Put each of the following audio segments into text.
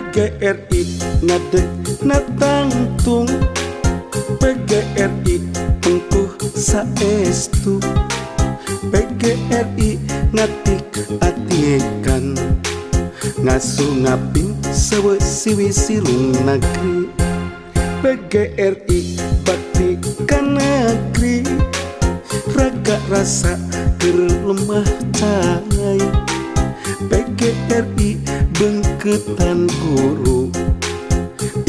PGRI ngadeg natangtung, PGRI pengkuh saestu, PGRI ngatik atikan, ngasu ngaping sewe siwi sirung negeri. PGRI bakti ka negeri, raga rasa keur lemah cai. PGRI bengketan guru,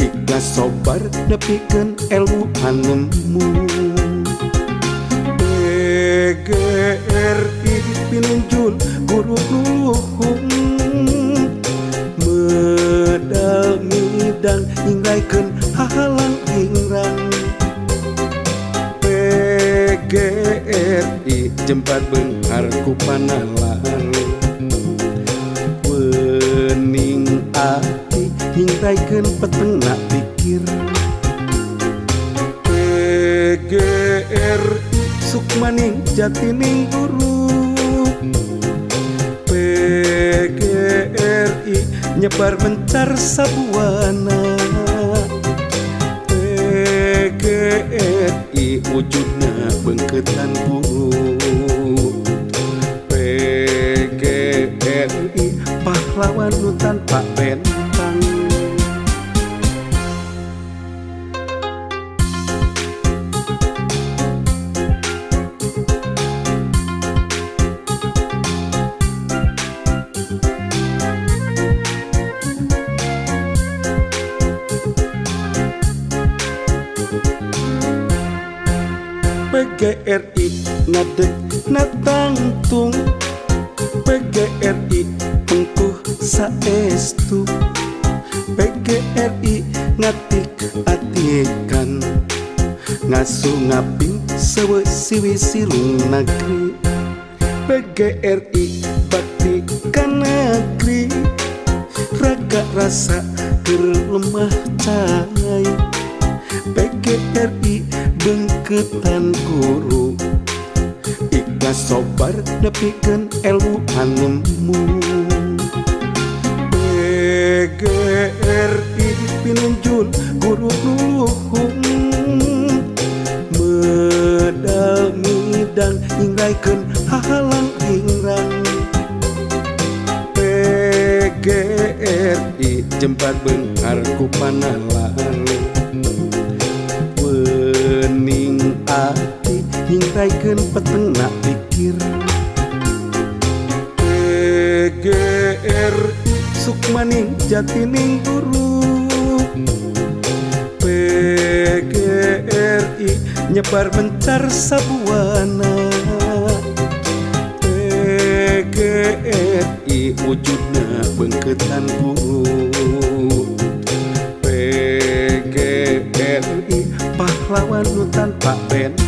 ikhlas sobar nepikeun ilmu panemu. PGRI pinunjul guru luhung, medal midang nyingraykeun hahalang hingrang. PGRI jembar beunghar ku panalar, wening ati nyingraykeun petengna pikir. PGRI sukmaning jatining guru, PGRI nyebar mencar sabuana, PGRI wujudna bengketan guru, PGRI pahlawan nu tanpa bentang. PGRI ngadeg natangtung, PGRI pengkuh saestu, PGRI ngatik atikan, ngasu ngaping sewe siwi sirung negeri. PGRI bakti ka negeri, raga rasa keur lemah cai. PGRI bengketan guru, ikhlas sobar nepikeun ilmu panemu. PGRI pinunjul guru luhung, medal midang nyingraykeun hahalang hingrang. PGRI jembar beunghar ku panalar, wening ati nyingraykeun petengna pikir. PGRI sukmaning jatining guru, PGRI nyebar mencar sabuana, PGRI wujudna bengketan guru, PGRI pahlawan nu tanpa bentang.